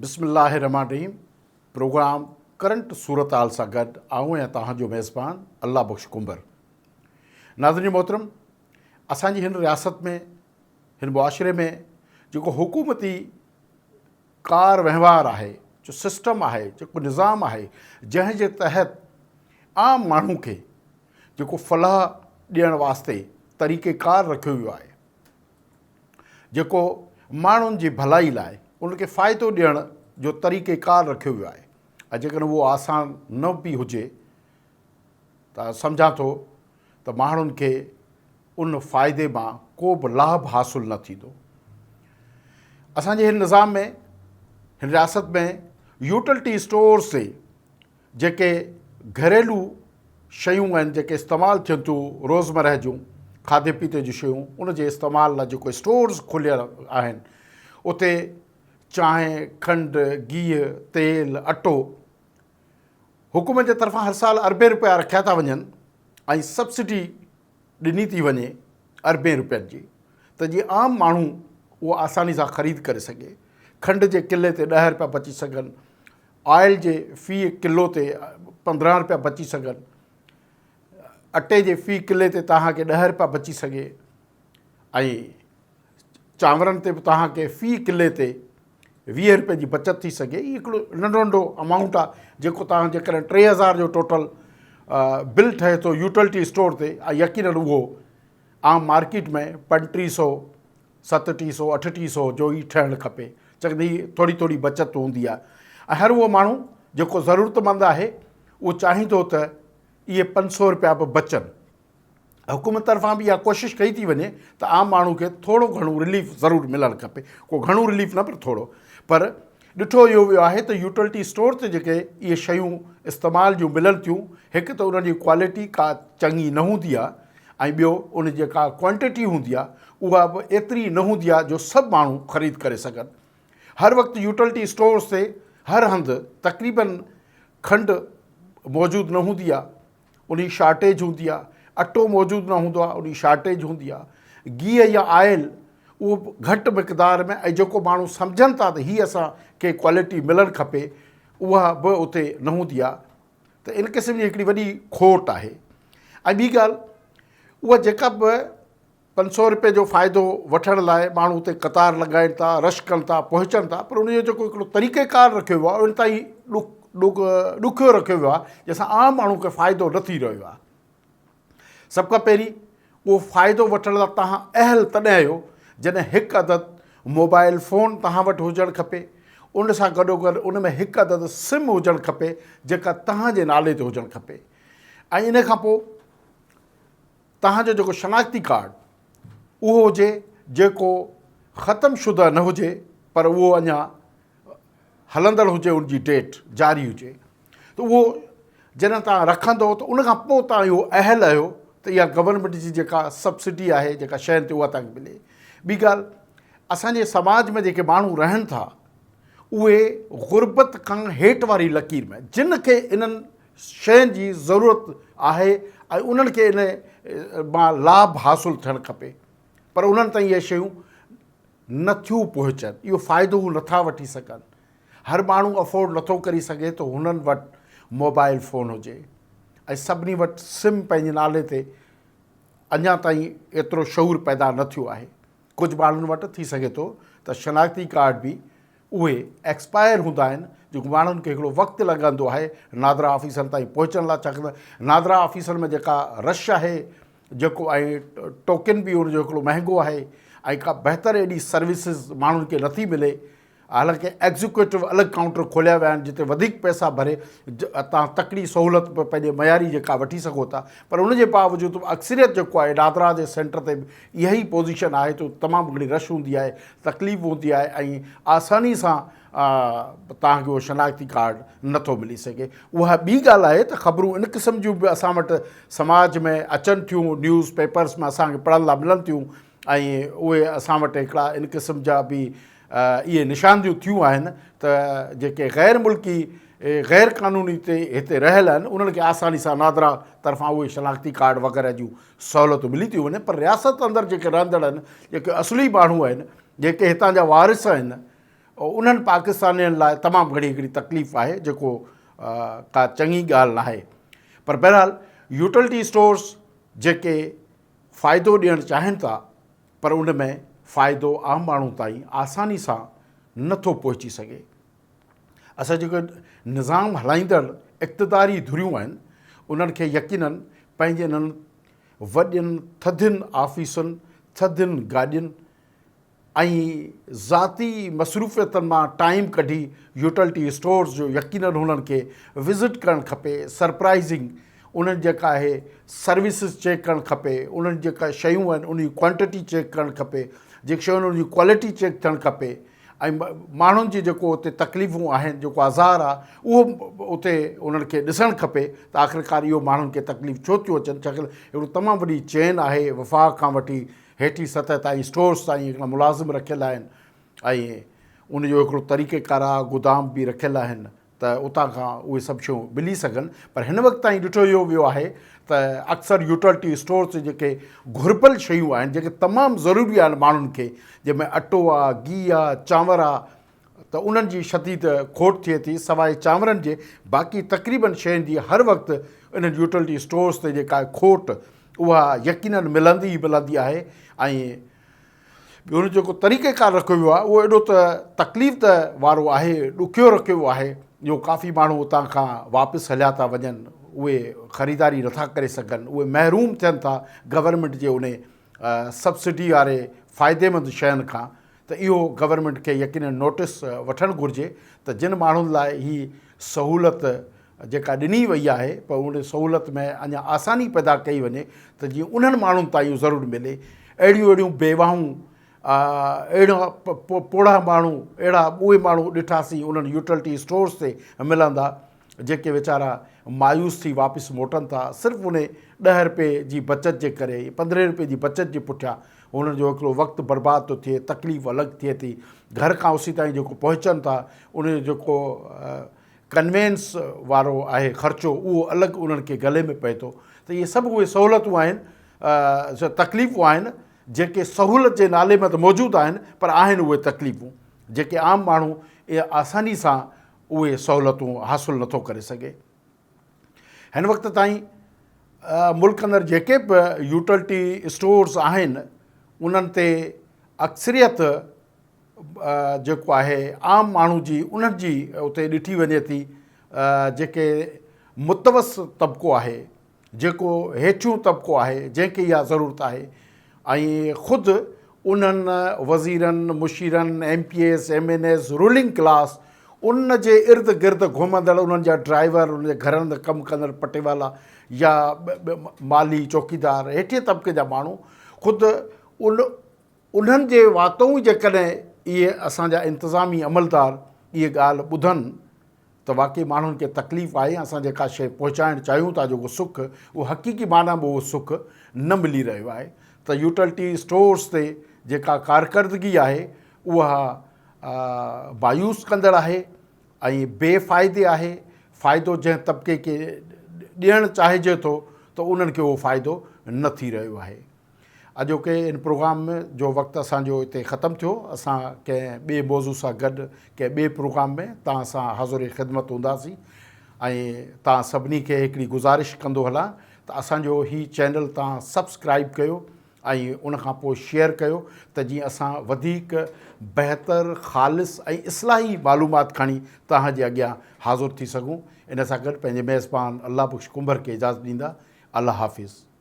بسم الله الرحمٰن الرحيم پروگرام ڪرنٽ صورتحال سان گڏ آئون آهيان توهان جو ميزبان الله بخش ڪنڀر. ناظرين محترم اسان جي هن رياست ۾ هن معاشري ۾ جيڪو حڪومتي ڪار وهنوار آهي جو سسٽم آهي جيڪو نظام آهي جنهن جي تحت عام ماڻهو کي جيڪو فلاح ڏيڻ واسطي طريقي ڪار رکيو ويو آهي جيڪو ماڻهن جي ڀلائي لاء ان کي فائدو ڏيڻ جو طريقي ڪار رکيو ويو آهي ۽ جيڪڏهن اهو آسان نه به هجي ته سمجهان ٿو ته ماڻهن کي ان فائدي مان ڪو به لاڀ حاصل نه ٿيندو. اسان جي هن نظام ۾ هن رياست ۾ يوٽلٽي اسٽورز تي جيڪي گهريلو شيون آهن جيڪي استعمال ٿين ٿيون روزمره جون کاڌي پيتي جون شيون ان جي استعمال لاء جيڪو اسٽورز کليل آهن اتي چانهه کنڊ گيهه تيل اٽو حڪومت جي طرفان هر سال اربين روپيا رکيا ٿا وڃن ۽ سبسڊي ڏني ٿي وڃي اربين روپين جي ته جيئن عام ماڻهو اهو آساني سان خريد ڪري سگهي کنڊ جي ڪلي تي ڏهه روپيا بچي سگهن آئل جي في ڪلو تي 15 روپيا بچي سگهن، اٽي جي في ڪلي تي توهان کي 10 روپيا بچي سگهي ۽ چانورن تي به توهان کي في ڪلي تي 20 روپين جي بچت ٿي سگهي. هي هڪڙو ننڍو ننڍو امائونٽ آهي جيڪو توهان جيڪڏهن 3000 جو ٽوٽل بل ٺهي ٿو يوٽلٽي اسٽور تي ۽ يقينن اهو عام مارڪيٽ ۾ 3500 ستٽيهه سو اٺٽيهه سو جو ئي ٺهڻ کپي چڱي ٿوري ٿوري بچت هوندي آهي ۽ هر اهو ماڻهو جيڪو ضرورتمند آهي اهو چاهيندو ته اهي پنج سو روپيا به بچن حڪومت طرفان به اها ڪوشش ڪئي ٿي وڃي ته عام ماڻهو کي ٿورو گهڻو رليف ضرور ملڻ کپي ڪو گهڻو رليف نه پر ٿورو پر ڏٺو اهو ويو آهي ته يوٽلٽي اسٽور تي جيڪي اهي شيون استعمال جون ملن ٿيون هڪ ته انهن جي ڪوالٽي ڪا چڱي نه هوندي آهي ۽ ٻيو ان جي جيڪا ڪوانٽيٽي هوندي آهي اها به ايتري نه هوندي آهي جو سڀ ماڻهو خريد ڪري سگهن هر وقت يوٽلٽي اسٽورس تي هر هنڌ تقريبن کنڊ موجود نه هوندي آهي ان جي شارٽيج هوندي آهي، اٽو موجود نه هوندو آهي ان جي شارٽيج هوندي آهي، گيهه يا آئل اهو به گهٽ مقدار ۾ ۽ جيڪو ماڻهو سمجهن ٿا ته هي اسان کي ڪوالٽي ملڻ کپي اها به اتي نه هوندي آهي ته ان قسم جي هڪڙي وڏي کوٽ آهي ۽ ٻي ڳالهه اها جيڪا به 500 رپئي جو فائدو وٺڻ لاء ماڻهو اتي قطار لڳائين ٿا، رش ڪن ٿا، پهچن ٿا پر ان جو جيڪو هڪڙو طريقه ڪار رکيو ويو آهي انتهائي ڏکيو رکيو ويو آهي جنهن سان عام ماڻهو کي فائدو نه ٿي رهيو آهي. سڀ کان پهرين اهو فائدو وٺڻ لاء توهان اهل تڏهن آهيو جڏهن هڪ عدد موبائل فون توهان وٽ هجڻ کپي ان سان گڏوگڏ ان ۾ هڪ عدد سم هجڻ کپي جيڪا توهان جي نالي تي هجڻ کپي ۽ ان کان پوء توهان جو جيڪو شناختي ڪارڊ اهو هجي جيڪو ختم شده نه هجي پر اهو اڃا هلندڙ هجي ان جي ڊيٽ جاري هجي ته اهو جڏهن توهان رکندو ته ان کان پوء توهان اهو اهل آهيو ته اها گورنمينٽ جي جيڪا سبسڊي آهي جيڪا شين تي اها توهان کي ملي ٻي ڳالهه اسانجي سماج ۾ جيڪي ماڻهو رهن ٿا اهي غربت کان هيٺ واري لڪير ۾ جن کي انهن شين جي ضرورت آهي ۽ انهن کي ان مان لاڀ حاصل ٿيڻ کپي پر انهن تائين اهي شيون نٿيون پهچن اهو فائدو هو نٿا وٺي سگهن هر ماڻهو افورڊ نٿو ڪري سگهي ته هنن وٽ موبائل فون هجي ۽ سڀني وٽ سم پنهنجي نالي تي اڃا تائين ايترو شعور پيدا نه ٿيو آهي ڪجهه ماڻهن وٽ ٿي سگهي ٿو ته شناختي ڪارڊ به اهي ايڪسپائر هوندا آهن جيڪو ماڻهن کي هڪڙو وقت لڳندو آهي نادرا آفيسن تائين پهچڻ لاء ڇاڪاڻ ته نادرا آفيسن ۾ جيڪا رش آهي جيڪو ۽ ٽوڪن به ان جو هڪڙو مهنگو آهي ۽ ڪا بهتر ايڏي سروسز ماڻهن کي نٿي ملي حالانڪه ايگزيڪيوٽو الڳ ڪائونٽر کوليا ويا آهن جتي وڌيڪ پئسا ڀري تان تڪڙي سهولت به پنهنجي معياري جيڪا وٺي سگهو ٿا پر ان جي باوجود به اڪثريت جيڪو آهي نادرا جي سينٽر تي به اها ئي پوزيشن آهي ته تمام گهڻي رش هوندي آهي تڪليف هوندي آهي ۽ آساني سان توهان کي اهو شناختي ڪارڊ نٿو ملي سگهي اها ٻي ڳالهه آهي ته خبرون ان قسم جون به اسان وٽ سماج ۾ اچن ٿيون نيوز پيپرس ۾ اسان کي پڙهڻ لاء ملن ٿيون ۽ اهي اسان وٽ هڪڙا ان قسم جا به اهي نشاندهيون ٿيون آهن ته جيڪي غير ملڪي غير قانوني تي هتي رهيل آهن انهن کي آساني سان نادرا طرفان اهي شناختي ڪارڊ وغيره جون سهولتون ملي ٿيون وڃن پر رياست اندر جيڪي رهندڙ آهن جيڪي اصلي ماڻهو آهن جيڪي هتان جا وارث آهن انهن پاڪستانين لاء تمام گهڻي هڪڙي تڪليف آهي جيڪو ڪا چڱي ڳالهه ناهي پر بهرحال يوٽلٽي اسٽورس جيڪي فائدو ڏيڻ چاهين ٿا پر ان ۾ فائدو عام ماڻهو تائين آساني سان نٿو پهچي سگهي. اسان جيڪو نظام هلائيندڙ اقتداري ڌريون آهن انهن کي يقينن پنهنجي انهن وڏين ٿڌين آفيسن، ٿڌين گاڏين ۽ ذاتي مصروفيتن مان ٽائيم ڪڍي يوٽلٽي اسٽورز جو يقينن هنن کي وزٽ ڪرڻ کپي سرپرائزنگ انهن جيڪا آهي سروسز چيڪ ڪرڻ کپي انهن جيڪا شيون آهن ان جي ڪوانٽٽي چيڪ ڪرڻ کپي جيڪي شيون آهن ان جي ڪوالٽي چيڪ ٿيڻ کپي ۽ ماڻهن جي جيڪو اتي تڪليفون آهن جيڪو آزار آهي اهو اتي انهن کي ڏسڻ کپي ته آخرڪار اهو ماڻهن کي تڪليف ڇو ٿيون اچن ڇاڪاڻ هڪڙو تمام وڏي چين آهي وفاق کان وٺي هيٺين سطح تائين اسٽورس تائين هڪڙا ملازم رکيل آهن ۽ ان جو هڪڙو طريقيڪار آهي گودام به رکيل آهن ته اتان کان اهي سڀ شيون ملي سگهن پر هن وقت تائين ڏٺو اهو ويو آهي ته اڪثر يوٽلٽي اسٽورس تي جيڪي گهربل شيون آهن جيڪي تمام ضروري آهن ماڻهن کي جنهن ۾ اٽو آهي گيهه آهي چانور آهي ته انهن جي شديد کوٽ ٿئي ٿي سواء چانورن جي باقي تقريبن شين جي هر وقت انهن يوٽلٽي اسٽورس تي جيڪا کوٽ اها يقينن ملندي ئي ملندي آهي ۽ ٻيو ان جيڪو طريقه ڪار رکيو ويو آهي اهو ايڏو ته تڪليف ته وارو آهي ڏکيو رکيو ويو آهي جو ڪافي ماڻهو اتان کان واپس هليا ٿا وڃن اهي خريداري نٿا ڪري سگهن اهي محروم ٿين ٿا گورنمينٽ جي ان سبسڊي واري فائديمند شين کان ته اهو گورنمينٽ کي يقينن نوٽس وٺڻ گهرجي ته جن ماڻهن لاء هي سهولت جيڪا ڏني وئي آهي پر ان سهولت ۾ اڃا آساني پيدا ڪئي وڃي ته جيئن انهن ماڻهن تائين اهو ضرور ملي اهڙيون اهڙيون بيواهون اهڙا پوڙها ماڻهو اهڙا اهي ماڻهو ڏٺاسين انهن يوٽلٽي اسٽورس تي ملندا جيڪي ويچارا مايوس ٿي واپس موٽن ٿا صرف انهي ڏهه رپئي جي بچت جي ڪري پندرهين رپئي جي بچت جي پٺيان هنن جو هڪڙو وقت برباد ٿو ٿئي تڪليف الڳ ٿئي ٿي گهر کان اسي تائين جيڪو پهچن ٿا ان جو جيڪو ڪنوينس وارو آهي خرچو اهو الڳ انهن کي گلي ۾ پئي ٿو ته اهي سڀ اهي سهولتون آهن تڪليفون آهن جيڪي سهولت جي نالي ۾ ته موجود آهن پر آهن اهي تڪليفون جيڪي عام ماڻهو آساني سان اهي سهولتون حاصل نٿو ڪري سگهي. هن وقت تائين ملڪ اندر جيڪي به يوٽلٽي اسٽورز آهن انهن تي اڪثريت جيڪو آهي عام ماڻهو جي انهن جي اتي ڏٺي وڃي ٿي جيڪي متوسط طبقو آهي جيڪو هيٺيون طبقو آهي جنهن کي اها ضرورت آهي ۽ خود انهن وزيرن، مشيرن، M P As, M N As, ruling class ان جي ارد گرد گهمندڙ انهن جا ڊرائيور، انهن جي گهرن ۾ ڪم ڪندڙ پٽيوالا يا مالهي، چوڪيدار، هيٺين طبقي جا ماڻهو خود ان انهن جي واتئون ئي جيڪڏهن اهي اسان جا انتظامي عملدار اهي ڳالهه ٻڌن ته واقعي ماڻهن کي تڪليف آهي اسان جيڪا شيء پهچائڻ چاهيون ٿا جيڪو سک اهو حقيقي معنيٰ ۾ اهو سک نه ملي رهيو آهي ته يوٽلٽي اسٽورس تي جيڪا ڪارڪردگي آهي اها مايوس ڪندڙ آهي ۽ بي فائدي آهي فائدو جنهن طبقي کي ڏيڻ چاهجي ٿو ته انهن کي اهو فائدو نه ٿي رهيو آهي اڄوڪي ان پروگرام جو وقت اسان جو اتي ختم ٿيو. اسان ڪنهن ٻئي موضوع سان گڏ ڪنهن ٻئي پروگرام ۾ توهان سان حاضر خدمت هونداسين ۽ توهان سڀني کي هڪڙي گذارش ڪندو هلان ته اسان جو هي چينل توهان سبسڪرائب ڪيو ۽ ان کان پوء شيئر ڪيو ته جيئن اسان وڌيڪ بهتر خالص ۽ اصلاحي معلومات کڻي توهان جي اڳيان حاضر ٿي سگهون. ان سان گڏ پنهنجي ميزبان الله بخش ڪنڀر کي اجازت ڏيندا. الله حافظ.